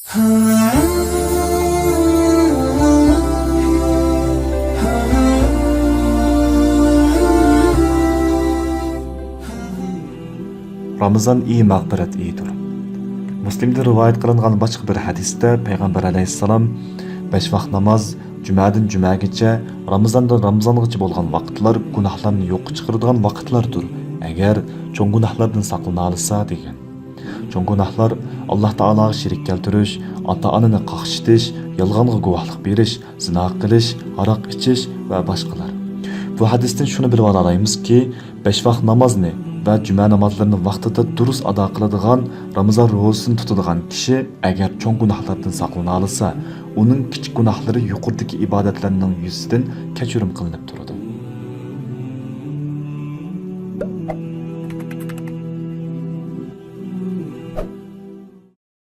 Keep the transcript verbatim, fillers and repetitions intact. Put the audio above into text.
رامىزان ئېيى مەغپىرەت ئېيىدۇر. مۇسلىمدىن رىۋايەت قىلىنغان باشقا بىر ھەدىستە پەيغەمبەر ئەلەيھىسسالام، بەش ۋاق ناماز، جۈمەدىن جۈمەگىچە، رامىزاندىن رامىزانغىچە بولغان ۋاقىتلار گۇناھلارنى يوققا چىقىرىدىغان ۋاقىتلاردۇر، ئەگەر چوڭ گۇناھلاردىن ساقلىنالىسا، دېگەن. چوڭ گۇناھلار: ئاللاھ تائالاغا شېرىك كەلتۈرۈش، ئاتا-ئانىنى قاقشىتىش، يالغانغا گۇۋاھلىق بېرىش، زىنا قىلىش، ھاراق ئىچىش ۋە باشقىلار. بۇ ھەدىستىن شۇنى بىلىۋالالايمىزكى، بەش ۋاق نامازنى ۋە جۈمە نامازلىرىنى ۋاقتىدا دۇرۇس ئادا قىلىدىغان، رامىزان روزىسىنى تۇتىدىغان كىشى ئەگەر چوڭ گۇناھلاردىن ساقلىنالىسا، ئۇنىڭ كىچىك گۇناھلىرى يۇقىرىدىكى ئىبادەتلەرنىڭ يۈزىسىدىن كەچۈرۈم قىلىنىپ تۇرىدۇ.